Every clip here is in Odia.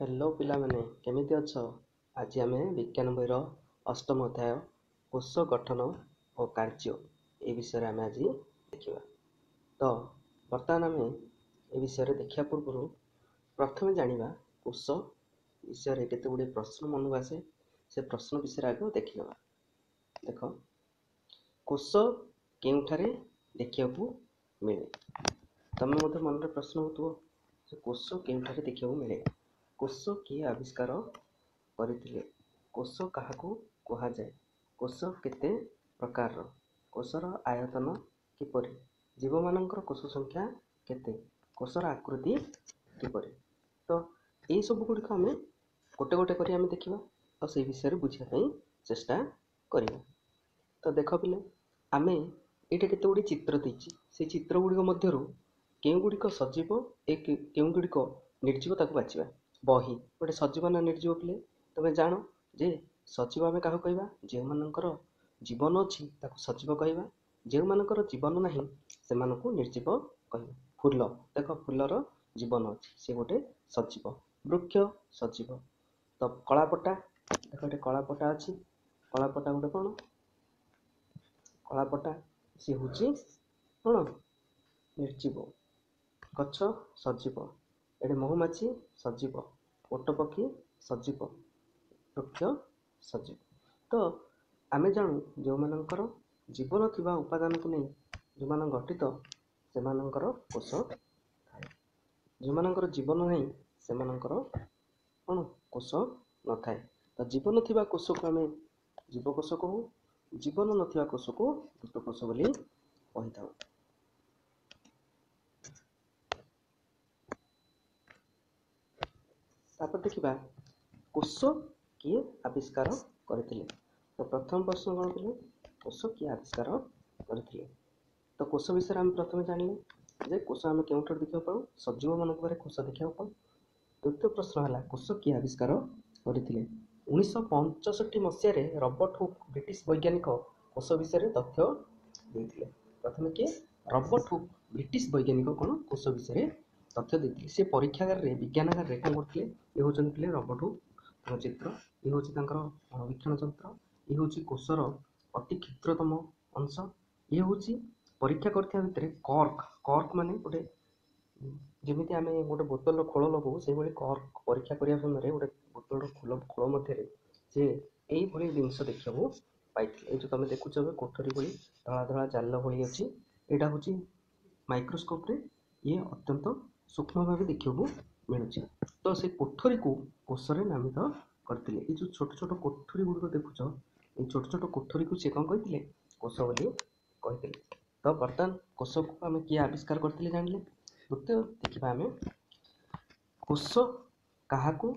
ହ୍ୟାଲୋ ପିଲାମାନେ, କେମିତି ଅଛ? ଆଜି ଆମେ ବିଜ୍ଞାନ ବହିର ଅଷ୍ଟମ ଅଧ୍ୟାୟ କୋଷ ଗଠନ ଓ କାର୍ଯ୍ୟ ଏ ବିଷୟରେ ଆମେ ଆଜି ଦେଖିବା। ତ ବର୍ତ୍ତମାନ ଆମେ ଏ ବିଷୟରେ ଦେଖିବା ପୂର୍ବରୁ ପ୍ରଥମେ ଜାଣିବା କୋଷ ବିଷୟରେ କେତେ ଗୁଡ଼ିଏ ପ୍ରଶ୍ନ ମନକୁ ଆସେ, ସେ ପ୍ରଶ୍ନ ବିଷୟରେ ଆଗ ଦେଖିନେବା। ଦେଖ, କୋଷ କେଉଁଠାରେ ଦେଖିବାକୁ ମିଳେ? ତମେ ମଧ୍ୟ ମନରେ ପ୍ରଶ୍ନ ହେଉଥିବ ଯେ କୋଷ କେଉଁଠାରେ ଦେଖିବାକୁ ମିଳେ? କୋଷ କିଏ ଆବିଷ୍କାର କରିଥିଲେ? କୋଷ କାହାକୁ କୁହାଯାଏ? କୋଷ କେତେ ପ୍ରକାରର? କୋଷର ଆୟତନ କିପରି? ଜୀବମାନଙ୍କର କୋଷ ସଂଖ୍ୟା କେତେ? କୋଷର ଆକୃତି କିପରି? ତ ଏଇସବୁ ଗୁଡ଼ିକ ଆମେ ଗୋଟେ ଗୋଟେ କରି ଆମେ ଦେଖିବା ଆଉ ସେଇ ବିଷୟରେ ବୁଝିବା ପାଇଁ ଚେଷ୍ଟା କରିବା। ତ ଦେଖ ପିଲେ, ଆମେ ଏଇଟା କେତେ ଗୁଡ଼ିଏ ଚିତ୍ର ଦେଇଛି, ସେଇ ଚିତ୍ର ଗୁଡ଼ିକ ମଧ୍ୟରୁ କେଉଁ ଗୁଡ଼ିକ ସଜୀବ ଏ କେଉଁ ଗୁଡ଼ିକ ନିର୍ଜୀବ ତାକୁ ବାଛିବା। ବହି ଗୋଟେ ସଜୀବ ନା ନିର୍ଜୀବ? ପିଲେ ତମେ ଜାଣ ଯେ ସଜୀବ ଆମେ କାହାକୁ କହିବା? ଯେଉଁମାନଙ୍କର ଜୀବନ ଅଛି ତାକୁ ସଜୀବ କହିବା, ଯେଉଁମାନଙ୍କର ଜୀବନ ନାହିଁ ସେମାନଙ୍କୁ ନିର୍ଜୀବ କହିବା। ଫୁଲ ଦେଖ, ଫୁଲର ଜୀବନ ଅଛି, ସେ ଗୋଟେ ସଜୀବ। ବୃକ୍ଷ ସଜୀବ। ତ କଳାପଟା ଦେଖ, ଏଠି କଳାପଟା ଅଛି, କଳାପଟା ଗୋଟେ କ'ଣ? କଳାପଟା ସିଏ ହେଉଛି କ'ଣ? ନିର୍ଜୀବ। ଗଛ ସଜୀବ। ଏଠି ମହୁମାଛି ସଜୀବ, ଓଟ ପକ୍ଷୀ ସଜୀବ, ବୃକ୍ଷ ସଜୀବ। ତ ଆମେ ଜାଣୁ ଯେଉଁମାନଙ୍କର ଜୀବନ ଥିବା ଉପାଦାନକୁ ନେଇ ଯେଉଁମାନ ଗଠିତ ସେମାନଙ୍କର କୋଷ ଥାଏ, ଯେଉଁମାନଙ୍କର ଜୀବନ ନାହିଁ ସେମାନଙ୍କର କ'ଣ କୋଷ ନଥାଏ। ତ ଜୀବନ ଥିବା କୋଷକୁ ଆମେ ଜୀବକୋଷ କହୁ, ଜୀବନ ନଥିବା କୋଷକୁ ମୃତକୋଷ ବୋଲି କହିଥାଉ। ତାପରେ ଦେଖିବା କୋଷ କିଏ ଆବିଷ୍କାର କରିଥିଲେ। ତ ପ୍ରଥମ ପ୍ରଶ୍ନ କ'ଣ ଥିଲେ? କୋଷ କିଏ ଆବିଷ୍କାର କରିଥିଲେ? ତ କୋଷ ବିଷୟରେ ଆମେ ପ୍ରଥମେ ଜାଣିଲେ ଯେ କୋଷ ଆମେ କେଉଁଠାରୁ ଦେଖିବାକୁ ପାଉ? ସଜୀବମାନଙ୍କ ପାଖରେ କୋଷ ଦେଖିବାକୁ ପାଉ। ଦ୍ୱିତୀୟ ପ୍ରଶ୍ନ ହେଲା କୋଷ କିଏ ଆବିଷ୍କାର କରିଥିଲେ? 1965 ମସିହାରେ ରବର୍ଟ ହୁକ୍ ବ୍ରିଟିଶ ବୈଜ୍ଞାନିକ କୋଷ ବିଷୟରେ ତଥ୍ୟ ଦେଇଥିଲେ। ପ୍ରଥମେ କିଏ? ରବର୍ଟ ହୁକ୍ ବ୍ରିଟିଶ ବୈଜ୍ଞାନିକ କ'ଣ କୋଷ ବିଷୟରେ ତଥ୍ୟ ଦେଇଥିଲେ। ସେ ପରୀକ୍ଷାଗାରରେ ବିଜ୍ଞାନାଗାରରେ କ'ଣ କରୁଥିଲେ? ଏ ହେଉଛନ୍ତି ପିଲେ ରବର୍ଟ ହୁକ୍ ତାଙ୍କ ଚିତ୍ର, ଏ ହେଉଛି ତାଙ୍କର ଅଣୁବୀକ୍ଷଣ ଯନ୍ତ୍ର, ଏ ହେଉଛି କୋଷର ଅତି କ୍ଷୁଦ୍ରତମ ଅଂଶ, ଇଏ ହେଉଛି ପରୀକ୍ଷା କରିଥିବା ଭିତରେ କର୍କ। କର୍କ ମାନେ ଗୋଟେ ଯେମିତି ଆମେ ଗୋଟେ ବୋତଲର ଖୋଳ ଲଗାଉ ସେଇଭଳି କର୍କ ପରୀକ୍ଷା କରିବା ସମୟରେ ଗୋଟେ ବୋତଲର ଖୋଳ ମଧ୍ୟରେ ସେ ଏଇଭଳି ଜିନିଷ ଦେଖିବାକୁ ପାଇଥିଲେ। ଏଇ ଯେଉଁ ତମେ ଦେଖୁଛ ଏବେ କୋଠରୀ ଭଳି ଧଳା ଧଳା ଜାଲ ଭଳି ଅଛି, ଏଇଟା ହେଉଛି ମାଇକ୍ରୋସ୍କୋପରେ ଇଏ ଅତ୍ୟନ୍ତ ସୂକ୍ଷ୍ମ ଭାବେ ଦେଖିବାକୁ ମିଳୁଛି। ତ ସେ କୋଠରୀକୁ କୋଷରେ ନାମିତ କରିଥିଲେ। ଏଇ ଯେଉଁ ଛୋଟ ଛୋଟ କୋଠରୀ ଗୁଡ଼ିକ ଦେଖୁଛ, ଏଇ ଛୋଟ ଛୋଟ କୋଠରୀକୁ ସେ କ'ଣ କହିଥିଲେ? କୋଷ ବୋଲି କହିଥିଲେ। ତ ବର୍ତ୍ତମାନ କୋଷକୁ ଆମେ କିଏ ଆବିଷ୍କାର କରିଥିଲେ ଜାଣିଲେ। ଦ୍ୱିତୀୟ ଦେଖିବା ଆମେ କୋଷ କାହାକୁ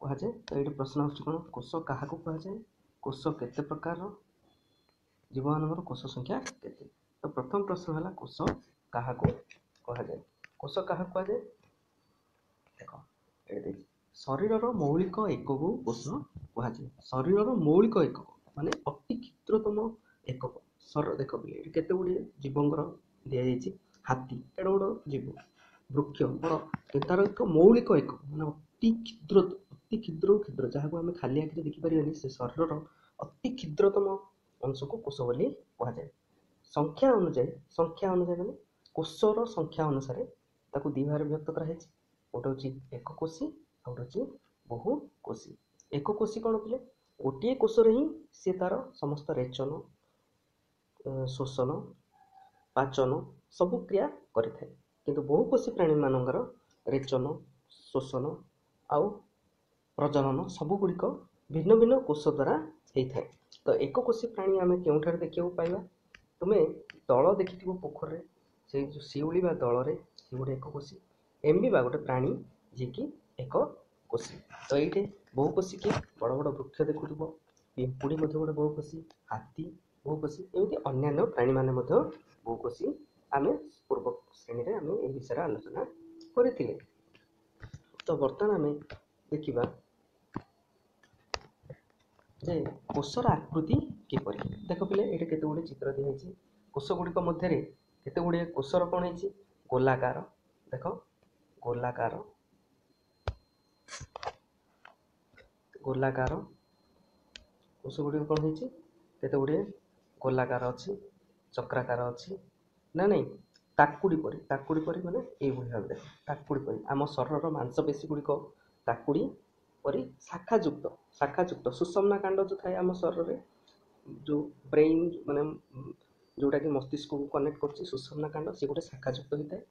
କୁହାଯାଏ। ତ ଏଇଠି ପ୍ରଶ୍ନ ଆସୁଛି କ'ଣ? କୋଷ କାହାକୁ କୁହାଯାଏ? କୋଷ କେତେ ପ୍ରକାରର? ଜୀବମାନଙ୍କର କୋଷ ସଂଖ୍ୟା କେତେ? ତ ପ୍ରଥମ ପ୍ରଶ୍ନ ହେଲା କୋଷ କାହାକୁ କୁହାଯାଏ? କୋଷ କାହାକୁ କୁହାଯାଏ? ଦେଖ ଏଠି ଦେଇଛି, ଶରୀରର ମୌଳିକ ଏକକୁ କୋଷ କୁହାଯାଏ। ଶରୀରର ମୌଳିକ ଏକକ ମାନେ ଅତି କ୍ଷୁଦ୍ରତମ ଏକକ। ଦେଖ ପିଲେ, ଏଠି କେତେ ଗୁଡ଼ିଏ ଜୀବଙ୍କର ଦିଆଯାଇଛି। ହାତୀ ଏଡ଼େ ବଡ଼ ଜୀବ, ବୃକ୍ଷ ବଡ଼, କିନ୍ତୁ ତାର ଏକ ମୌଳିକ ଏକକ ମାନେ ଅତି କ୍ଷୁଦ୍ର, ଅତି କ୍ଷୁଦ୍ରରୁ କ୍ଷୁଦ୍ର, ଯାହାକୁ ଆମେ ଖାଲି ଆଖିରେ ଦେଖିପାରିବାନି, ସେ ଶରୀରର ଅତି କ୍ଷୁଦ୍ରତମ ଅଂଶକୁ କୋଷ ବୋଲି କୁହାଯାଏ। ସଂଖ୍ୟା ଅନୁଯାୟୀ, ସଂଖ୍ୟା ଅନୁଯାୟୀ ମାନେ କୋଷର ସଂଖ୍ୟା ଅନୁସାରେ ତାକୁ ଦୁଇ ଭାଗରେ ବିଭକ୍ତ କରାହେଇଛି। ଗୋଟେ ହେଉଛି ଏକକୋଷୀ ଆଉ ଗୋଟେ ହେଉଛି ବହୁକୋଷୀ। ଏକକୋଷୀ କ'ଣ ଥିଲେ? ଗୋଟିଏ କୋଷରେ ହିଁ ସିଏ ତାର ସମସ୍ତ ରେଚନ, ଶୋଷଣ, ପାଚନ ସବୁ କ୍ରିୟା କରିଥାଏ। କିନ୍ତୁ ବହୁକୋଷୀ ପ୍ରାଣୀମାନଙ୍କର ରେଚନ, ଶୋଷଣ ଆଉ ପ୍ରଜନନ ସବୁଗୁଡ଼ିକ ଭିନ୍ନ ଭିନ୍ନ କୋଷ ଦ୍ୱାରା ହେଇଥାଏ। ତ ଏକକୋଷୀ ପ୍ରାଣୀ ଆମେ କେଉଁଠାରେ ଦେଖିବାକୁ ପାଇବା? ତୁମେ ଦଳ ଦେଖିଥିବ ପୋଖରୀରେ, ସେଇ ଯେଉଁ ଶିଉଳି ବା ଦଳରେ ସେ ଗୋଟେ ଏକକୋଷୀ। ଏମିବା ଗୋଟେ ପ୍ରାଣୀ ଯିଏକି ଏକକୋଷୀ। ତ ଏଇଠି ବହୁକୋଷୀ କିଏ? ବଡ଼ ବଡ଼ ବୃକ୍ଷ ଦେଖୁଥିବ, ପିମ୍ପୁଡ଼ି ମଧ୍ୟ ଗୋଟେ ବହୁକୋଷୀ, ହାତୀ ବହୁକୋଷୀ, ଏମିତି ଅନ୍ୟାନ୍ୟ ପ୍ରାଣୀମାନେ ମଧ୍ୟ ବହୁକୋଷୀ। ଆମେ ପୂର୍ବ ଶ୍ରେଣୀରେ ଆମେ ଏହି ବିଷୟରେ ଆଲୋଚନା କରିଥିଲେ। ତ ବର୍ତ୍ତମାନ ଆମେ ଦେଖିବା ଯେ କୋଷର ଆକୃତି କିପରି। ଦେଖ ପିଲେ, ଏଇଠି କେତେ ଗୁଡ଼ିଏ ଚିତ୍ର ଦିଆହେଇଛି। କୋଷ ଗୁଡ଼ିକ ମଧ୍ୟରେ କେତେ ଗୁଡ଼ିଏ କୋଷର କ'ଣ ହେଇଛି? ଗୋଲାକାର। ଦେଖ ଗୋଲାକାର, ଗୋଲାକାର। କୋଷ ଗୁଡ଼ିକ କ'ଣ ହେଇଛି? କେତେ ଗୁଡ଼ିଏ ଗୋଲାକାର ଅଛି, ଚକ୍ରାକାର ଅଛି ନା ନାଇଁ? ତାକୁଡ଼ି ପରି, ତାକୁଡ଼ି ପରି ମାନେ ଏଇଭଳି ଭାବେ ଦେଖ, ତାକୁଡ଼ି ପରି। ଆମ ଶରୀରର ମାଂସପେଶୀ ଗୁଡ଼ିକ ତାକୁଡ଼ି ପରି ଶାଖାଯୁକ୍ତ, ଶାଖାଯୁକ୍ତ। ସୁଷୁମ୍ନା କାଣ୍ଡ ଯେଉଁ ଥାଏ ଆମ ଶରୀରରେ, ଯେଉଁ ବ୍ରେନ୍ ମାନେ ଯେଉଁଟାକି ମସ୍ତିଷ୍କକୁ କନେକ୍ଟ କରୁଛି, ସୁଷୁମ୍ନା କାଣ୍ଡ, ସେ ଗୋଟେ ଶାଖାଯୁକ୍ତ ହୋଇଥାଏ।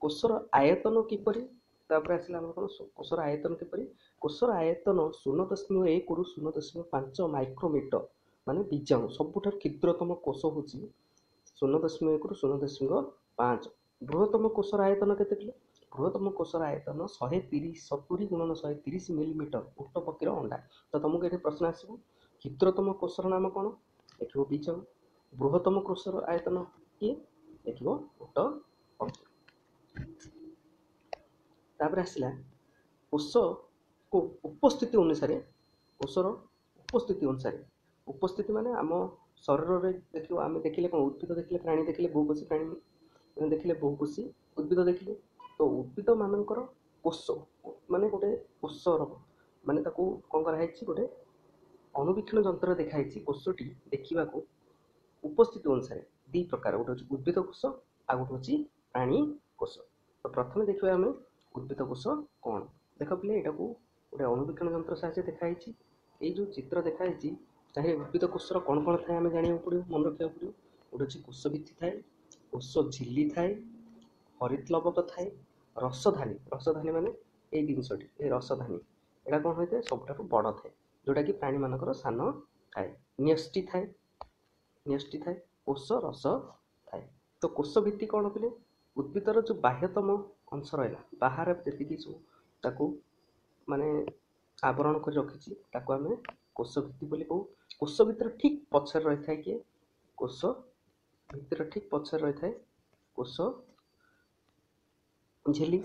କୋଷର ଆୟତନ କିପରି? ତାପରେ ଆସିଲା ଆମର କ'ଣ? କୋଷର ଆୟତନ କିପରି? କୋଷର ଆୟତନ 0.1ରୁ 0.5 ମାଇକ୍ରୋମିଟର, ମାନେ ବୀଜାଣୁ ସବୁଠାରୁ କ୍ଷୁଦ୍ରତମ କୋଷ ହେଉଛି 0.1ରୁ 0.5। ବୃହତ୍ତମ କୋଷର ଆୟତନ କେତେ ପିଲେ? ବୃହତ୍ତମ କୋଷର ଆୟତନ 130, 70 ଗୁଣନ 130 ମିଲିମିଟର, ଉଟ ପକ୍ଷୀର ଅଣ୍ଡା। ତ ତମକୁ ଏଠି ପ୍ରଶ୍ନ ଆସିବ, କ୍ଷୁଦ୍ରତମ କୋଷର ନାମ କ'ଣ? ଲେଖିବ ବୀଜାଣୁ। ବୃହତ୍ତମ କୋଷର ଆୟତନ କିଏ? ଲେଖିବ ଉଟ ପକ୍ଷୀ। ତାପରେ ଆସିଲା କୋଷକୁ ଉପସ୍ଥିତି ଅନୁସାରେ, କୋଷର ଉପସ୍ଥିତି ଅନୁସାରେ। ଉପସ୍ଥିତି ମାନେ ଆମ ଶରୀରରେ ଦେଖିବ, ଆମେ ଦେଖିଲେ କ'ଣ? ଉଦ୍ଭିଦ ଦେଖିଲେ, ପ୍ରାଣୀ ଦେଖିଲେ, ବହୁକୋଷୀ ପ୍ରାଣୀ ଦେଖିଲେ, ବହୁକୋଷୀ ଉଦ୍ଭିଦ ଦେଖିଲେ, ତ ଉଦ୍ଭିଦମାନଙ୍କର କୋଷ ମାନେ ଗୋଟେ କୋଷର ମାନେ ତାକୁ କ'ଣ କରାହେଇଛି? ଗୋଟେ ଅଣୁବୀକ୍ଷଣ ଯନ୍ତ୍ର ଦେଖାହେଇଛି। କୋଷଟି ଦେଖିବାକୁ ଉପସ୍ଥିତି ଅନୁସାରେ ଦୁଇ ପ୍ରକାର, ଗୋଟେ ହେଉଛି ଉଦ୍ଭିଦ କୋଷ ଆଉ ଗୋଟେ ହେଉଛି ପ୍ରାଣୀ କୋଷ। ତ ପ୍ରଥମେ ଦେଖିବା ଆମେ ଉଦ୍ଭିଦ କୋଷ କ'ଣ। ଦେଖ ପିଲେ, ଏଇଟାକୁ ଗୋଟେ ଅଣୁବୀକ୍ଷଣ ଯନ୍ତ୍ର ସାହାଯ୍ୟରେ ଦେଖାହେଇଛି। ଏଇ ଯେଉଁ ଚିତ୍ର ଦେଖାହେଇଛି ତାହିଁରେ ଉଦ୍ଭିଦ କୋଷର କ'ଣ କ'ଣ ଥାଏ ଆମେ ଜାଣିବାକୁ ପଡ଼ିବ, ମନେ ରଖିବାକୁ ପଡ଼ିବ। ଗୋଟେ ହେଉଛି କୋଷ ଭିତ୍ତି ଥାଏ, କୋଷ ଝିଲ୍ଲି ଥାଏ, ହରିତଲବକ ଥାଏ, ରସଧାନୀ। ରସଧାନୀ ମାନେ ଏଇ ଜିନିଷଟି, ଏଇ ରସଧାନୀ ଏଇଟା କ'ଣ ହୋଇଥାଏ? ସବୁଠାରୁ ବଡ଼ ଥାଏ, ଯେଉଁଟାକି ପ୍ରାଣୀମାନଙ୍କର ସାନ ଥାଏ। ନ୍ୟଷ୍ଟି ଥାଏ, ନ୍ୟଷ୍ଟି ଥାଏ, କୋଷ ରସ ଥାଏ। ତ କୋଷ ଭିତ୍ତି କ'ଣ ପିଲେ? ଉଦ୍ଭିଦର ଯେଉଁ ବାହ୍ୟତମ ଅଂଶ ରହିଲା, ବାହାରେ ଯେତିକି ସବୁ ତାକୁ ମାନେ ଆବରଣ କରି ରଖିଛି, ତାକୁ ଆମେ କୋଷ ଭିତ୍ତି ବୋଲି କହୁ। କୋଷ ଭିତରେ ଠିକ୍ ପଛରେ ରହିଥାଏ କିଏ? କୋଷ ଭିତରେ ଠିକ୍ ପଛରେ ରହିଥାଏ କୋଷ ଝିଲ୍ଲି।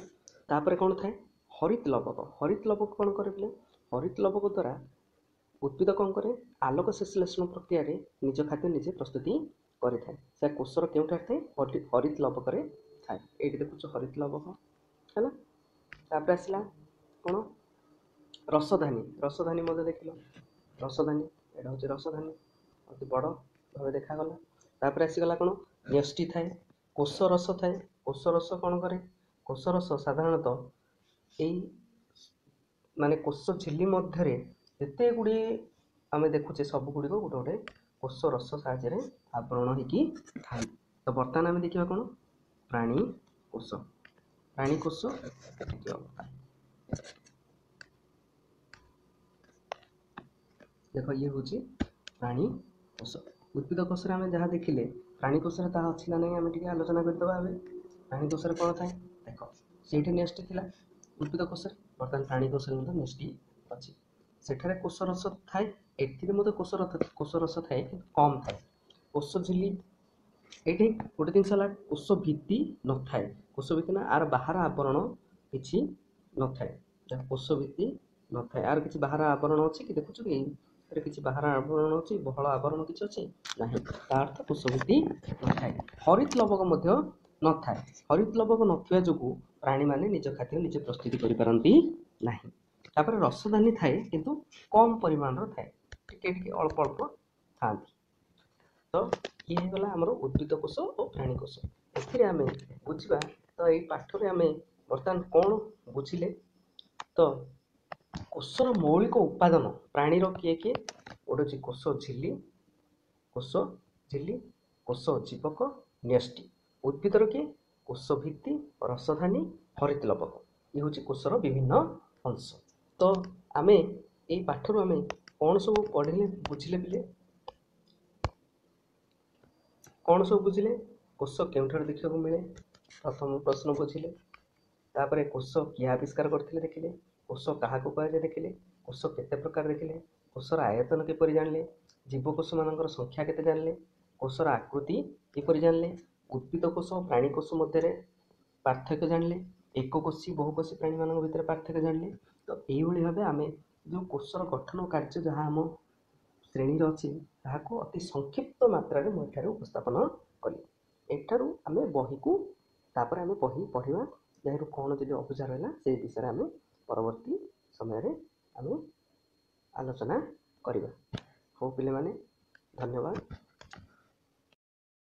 ତାପରେ କ'ଣ ଥାଏ? ହରିତ ଲବକ। ହରିତ ଲବକ କ'ଣ କରେ ପିଲେ? ହରିତ ଲବକ ଦ୍ୱାରା ଉଦ୍ଭିଦ କ'ଣ କରେ? ଆଲୋକ ସଂଶ୍ଳେଷଣ ପ୍ରକ୍ରିୟାରେ ନିଜ ଖାଦ୍ୟ ନିଜେ ପ୍ରସ୍ତୁତି କରିଥାଏ। ସେ କୋଷର କେଉଁଠାରେ ଥାଏ? ହରିତ ଲବକରେ ଥାଏ। ଏଇଠି ଦେଖୁଛ ହରିତ ଲବକ ହେଲା। ତାପରେ ଆସିଲା କ'ଣ? ରସଧାନୀ। ରସଧାନୀ ମଧ୍ୟ ଦେଖିଲ, ରସଧାନୀ, ଏଇଟା ହେଉଛି ରସଧାନୀ, ଅତି ବଡ଼ ଭାବେ ଦେଖାଗଲା। ତାପରେ ଆସିଗଲା କ'ଣ? ନ୍ୟଷ୍ଟି ଥାଏ, କୋଷ ରସ ଥାଏ। କୋଷ ରସ କ'ଣ କରେ? କୋଷ ରସ ସାଧାରଣତଃ ଏଇ ମାନେ କୋଷ ଝିଲ୍ଲି ମଧ୍ୟରେ ଯେତେ ଗୁଡ଼ିଏ ଆମେ ଦେଖୁଛେ ସବୁ ଗୁଡ଼ିକ ଗୋଟେ ଗୋଟେ କୋଷ ରସ ସାହାଯ୍ୟରେ ଆବରଣ ହେଇକି ଥାଏ। ତ ବର୍ତ୍ତମାନ ଆମେ ଦେଖିବା କ'ଣ? ପ୍ରାଣୀ କୋଷ। ପ୍ରାଣୀ କୋଷ ଦେଖିବା। ଦେଖ, ଇଏ ହେଉଛି ପ୍ରାଣୀ କୋଷ। ଉଦ୍ଭିଦ କୋଷରେ ଆମେ ଯାହା ଦେଖିଲେ, ପ୍ରାଣୀ କୋଷରେ ତାହା ଅଛି ନା ନାହିଁ ଆମେ ଟିକେ ଆଲୋଚନା କରିଦେବା ଏବେ। ପ୍ରାଣୀ କୋଷରେ କ'ଣ ଥାଏ? ଦେଖ, ସେଇଠି ନ୍ୟଷ୍ଟି ଥିଲା ଉଦ୍ଭିଦ କୋଷରେ, ବର୍ତ୍ତମାନ ପ୍ରାଣୀ କୋଷରେ ମଧ୍ୟ ନ୍ୟଷ୍ଟି ଅଛି। ସେଠାରେ କୋଷରସ ଥାଏ, ଏଥିରେ ମଧ୍ୟ କୋଷରସ ଥାଏ, କିନ୍ତୁ କମ୍ ଥାଏ। କୋଷ ଝିଲ୍ଲି, ଏଇଠି ଗୋଟେ ଜିନିଷ ହେଲା କୋଷ ଭିତ୍ତି ନଥାଏ। କୋଷ ଭିତ୍ତି ନା ଆର ବାହାର ଆବରଣ କିଛି ନଥାଏ। କୋଷ ଭିତ୍ତି ନଥାଏ, ଆର କିଛି ବାହାର ଆବରଣ ଅଛି କି? ଦେଖୁଛୁ କି ଏଥିରେ କିଛି ବାହାର ଆବରଣ ଅଛି? ବହଳ ଆବରଣ କିଛି ଅଛି ନାହିଁ। ତା ଅର୍ଥ କୋଷ ଭିତ୍ତି ନଥାଏ। ହରିତ ଲବକ ମଧ୍ୟ ନଥାଏ। ହରିତ ଲବକ ନଥିବା ଯୋଗୁଁ ପ୍ରାଣୀମାନେ ନିଜ ଖାଦ୍ୟ ନିଜେ ପ୍ରସ୍ତୁତି କରିପାରନ୍ତି ନାହିଁ। ତାପରେ ରସଧାନୀ ଥାଏ, କିନ୍ତୁ କମ୍ ପରିମାଣର ଥାଏ, ଟିକେ ଟିକେ ଅଳ୍ପ ଅଳ୍ପ ଥାଆନ୍ତି। ତ ଇଏ ହେଇଗଲା ଆମର ଉଦ୍ଭିଦ କୋଷ ଓ ପ୍ରାଣୀ କୋଷ। ଏଥିରେ ଆମେ ବୁଝିବା, ତ ଏଇ ପାଠରେ ଆମେ ବର୍ତ୍ତମାନ କ'ଣ ବୁଝିଲେ? ତ କୋଷର ମୌଳିକ ଉପାଦାନ ପ୍ରାଣୀର କିଏ କିଏ? ଗୋଟେ ହେଉଛି କୋଷ ଝିଲ୍ଲି, କୋଷ ଝିଲ୍ଲି, କୋଷ ଜୀବକ, ନ୍ୟଷ୍ଟି। ଉଦ୍ଭିଦର କିଏ? କୋଷ ଭିତ୍ତି, ରସଧାନୀ, ହରିତ ଲବକ। ଇଏ ହେଉଛି କୋଷର ବିଭିନ୍ନ ଅଂଶ। ତ ଆମେ ଏଇ ପାଠରୁ ଆମେ କ'ଣ ସବୁ ପଢ଼ିଲେ, ବୁଝିଲେ ପିଲେ? କ'ଣ ସବୁ ବୁଝିଲେ? କୋଷ କେଉଁଠାରେ ଦେଖିବାକୁ ମିଳେ, ପ୍ରଥମ ପ୍ରଶ୍ନ ବୁଝିଲେ। ତାପରେ କୋଷ କିଏ ଆବିଷ୍କାର କରିଥିଲେ ଦେଖିଲେ, କୋଷ କାହାକୁ କୁହାଯାଏ ଦେଖିଲେ, କୋଷ କେତେ ପ୍ରକାର ଦେଖିଲେ, କୋଷର ଆୟତନ କିପରି ଜାଣିଲେ, ଜୀବକୋଷମାନଙ୍କର ସଂଖ୍ୟା କେତେ ଜାଣିଲେ, କୋଷର ଆକୃତି କିପରି ଜାଣିଲେ, ଉଦ୍ଭିଦ କୋଷ ଓ ପ୍ରାଣୀ କୋଷ ମଧ୍ୟରେ ପାର୍ଥକ୍ୟ ଜାଣିଲେ, ଏକକୋଷୀ ବହୁକୋଷୀ ପ୍ରାଣୀମାନଙ୍କ ଭିତରେ ପାର୍ଥକ୍ୟ ଜାଣିଲେ। ତ ଏଇଭଳି ଭାବେ ଆମେ ଯେଉଁ କୋଷର ଗଠନ କାର୍ଯ୍ୟ ଯାହା ଆମ ଶ୍ରେଣୀରେ ଅଛି ତାହାକୁ ଅତି ସଂକ୍ଷିପ୍ତ ମାତ୍ରାରେ ମୁଁ ଏଠାରେ ଉପସ୍ଥାପନ କଲି। ଏଠାରୁ ଆମେ ବହିକୁ ତାପରେ ଆମେ ବହି ପଢ଼ିବା, ଯାହାରୁ କ'ଣ ଯଦି ଅବୁଝା ରହିଲା ସେଇ ବିଷୟରେ ଆମେ ପରବର୍ତ୍ତୀ ସମୟରେ ଆମେ ଆଲୋଚନା କରିବା। ହଉ ପିଲାମାନେ, ଧନ୍ୟବାଦ।